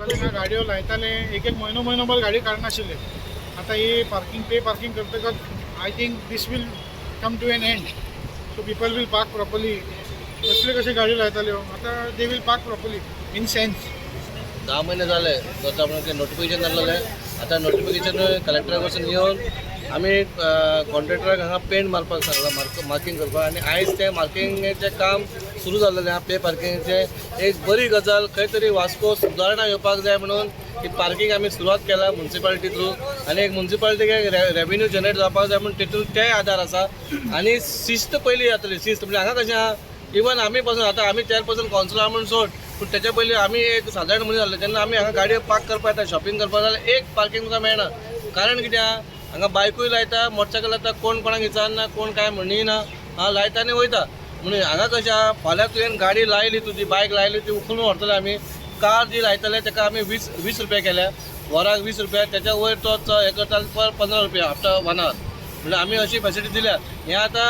पयलीं हांगा गाडयो लायताले, एक एक म्हयनो म्हयनोभर गाडी काडनाशिल्ले. आतां ही पार्किंग, पे पार्किंग करतकच I think this will come to an end, so people will park properly. कसले कशे गाडयो लायताल्यो, आतां they will park properly in sense. 10 म्हयने जाले करता म्हणून ते नोटिफिकेशन जाल्लें. आतां नोटिफिकेशन कलेक्टरा कडसून येवन आमी कॉन्ट्रॅक्टराक हांगा पेंट मारपाक सांगलां, मार्किंग करपाक. आनी आयज तें मार्किंगेचें काम सुरू जाल्लें आहा. पे पार्किंगेचें एक बरी गजाल, खंय तरी वास्को सुदारणा येवपाक जाय म्हणून ही पार्किंग आमी सुरवात केला मुन्सिपालिटी थ्रू. आनी एक मुन्सिपालिटीक एक रेवेन्यू जनरेट जावपाक जाय म्हणून तेतून तेय आदार आसा. आनी शिस्त पयली जातली. शिस्त म्हणजे हांगा कशें आहा, इवन आमी पासून, आतां आमी चेअरपर्सन कावन्सिलर म्हणून सोड, पूण तेच्या पयलीं आमी एक सादारण मनीस जाल्ले तेन्ना आमी हांगा गाडयो पार्क करपाक येता, शॉपिंग करपाक जाल्यार एक पार्किंग तुका मेळना. कारण कितें आहा, हांगा बायकूय लायता, मोटरसायकल लायता, कोण कोणाक विचारना, कोण कांय म्हणिना, हांगा लायता आनी वयता. म्हणून हांगा कशें आहा, फाल्यां तुवें गाडी लायली, तुजी बायक लायली, ती उखलून व्हरतले आमी. कार जी लायतले ताका आमी 20 20 रुपया केल्या, वराक 20 रुपया. त्याच्या वयर तो हें करता पर 15 रुपया आफ्टर वन our. म्हणल्यार आमी अशी फेसिलिटी दिल्या. हें आतां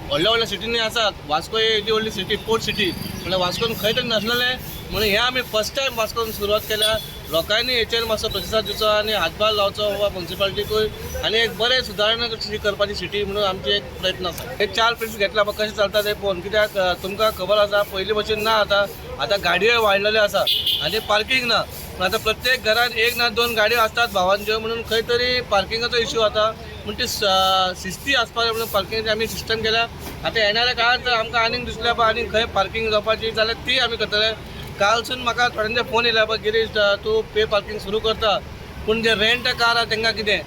व्हडल्या व्हडल्या सिटींनी आसात. वास्को ही येदी व्हडली सिटी, पोर्ट सिटी, म्हणल्यार वास्कोन खंय तरी नासलेलें. म्हणून हें आमी फर्स्ट टायम वास्कोन सुरवात केल्या. लोकांनी हेचेर मातसो प्रतिसाद दिवचो आनी हातभार लावचो वा मुन्सिपालिटीकूय आनी एक बरें सुदारणा कशी करपाची सिटी म्हणून आमचे एक प्रयत्न आसा. हे चार प्लेस घेतला पळय, कशें चलता ते पळोवन. कित्याक तुमकां खबर आसा, पयलीं भशेन ना आतां. आतां गाडयो वाडलेल्यो आसा आनी पार्किंग ना. पूण आतां प्रत्येक घरान एक ना दोन गाडयो आसतात भावांच्यो, म्हणून खंय तरी पार्किंगाचो इश्यू जाता. म्हूण ती शिस्ती आसपाक जाय म्हणून पार्किंगाची आमी सिस्टम केल्या. आतां येणाऱ्या काळांत जर आमकां आनीक दिसलें पळय आनीक खंय पार्किंग जावपाची जाल्यार ती आमी करतले. कालसून म्हाका थोड्यांचे फोन येयला, पळय गिरीश, तूं पे पार्किंग सुरू करता, पूण जे रेंट कार आहा तांकां कितें?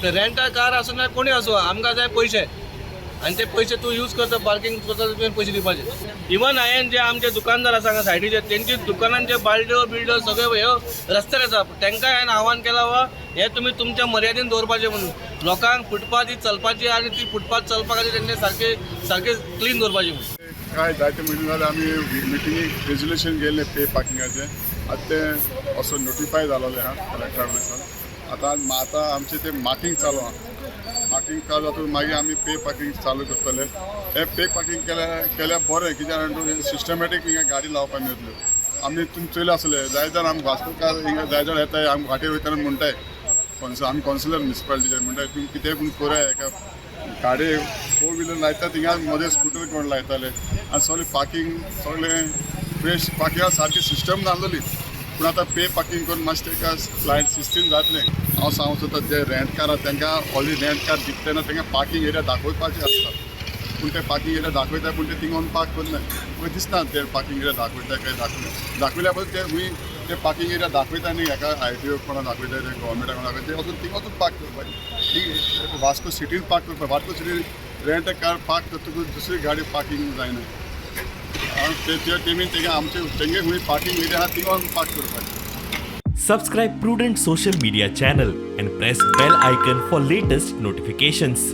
ते रेंट कार आसूं ना कोणी आसूं, आमकां जाय पयशे. आनी ते पयशे तूं यूज करता, पार्किंग करता, तुवें पयशे दिवपाचे. इवन हांवें जे आमचे दुकानदार आसा हांगा सायडीचे, तेंची दुकानांचे बालड्यो बिल्ड्यो सगळे ह्यो रस्त्यार आसा. तांकां हांवें आव्हान केलां, वा हे तुमी तुमच्या मर्यादेन दवरपाचें म्हणून. लोकांक फुटपाथ ही चलपाची आनी ती फुटपाथ चलपा खातीर तेंचे सारके सारके क्लीन दवरपाची म्हणून. काय जायते म्हयने जाले आमी मिटिंगेक रेजोल्युशन गेल्लें पे पार्किंगाचें. आतां तें असो नोटिफाय जालोलें आहा कलेक्टरा कडल्यान. आतां आतां आमचें तें मार्किंग चालू आहा. मार्किंग चालू जातकूच मागीर आमी पे पार्किंग चालू करतले. हें पे पार्किंग केल्यार केल्यार बरें, कित्याक सिस्टमॅटीक हिंगा गाडी लावपाक मेळटल्यो. आमी तुमी चोयले आसले, जाय जाण आमी वास्कोकार हिंगा जाय जाण येताय, आमी वाटेर वयतना म्हणटाय, आमी कावन्सिलर मुन्सिपालिटीचे म्हणटाय, तुमी कितेंय पूण करूया. एका गाडी फोर व्हिलर लायता थिंगा, मदें स्कुटर कोण लायताले आनी सगळें पार्किंग सगळें फ्रेश पार्किंगा सारकी सिस्टम नासलेली. पूण आतां पे पार्किंग करून मातशें ताका लायन सिस्टीम जातलें. हांव सांगूंक सोदता, जे रेंट कार आहा तांकां ऑलरेडी रेंट कार दिता तेन्ना तांकां पार्किंग एरिया दाखोवपाचें आसता. पूण ते पार्किंग एरिया दाखयता, पूण ते थिंगा वचून पार्क करनाय. मागीर दिसना ते पार्किंग एरिया दाखयता काय दाखयना. दाखयल्या पसून ते खंय ते पार्किंग एरिया दाखयता न्ही, हेका आरटीओ कोणा दाखयता, ते गव्हर्मेंटा कोणा दाखयता, ते वचून थिंगा वचून पार्क करपाचें. वास्को सिटीन पार्क करपाक, वास्को सिटीन रेंट कार पार्क करतकूच दुसरी गाडी पार्किंग जायना. ते तेमी तेंगे आमचे तेंगे खंय पार्किंग एरिया आहा थिंगा वचून पार्क करपाचें. Subscribe Prudent Social Media channel and press bell icon for latest notifications.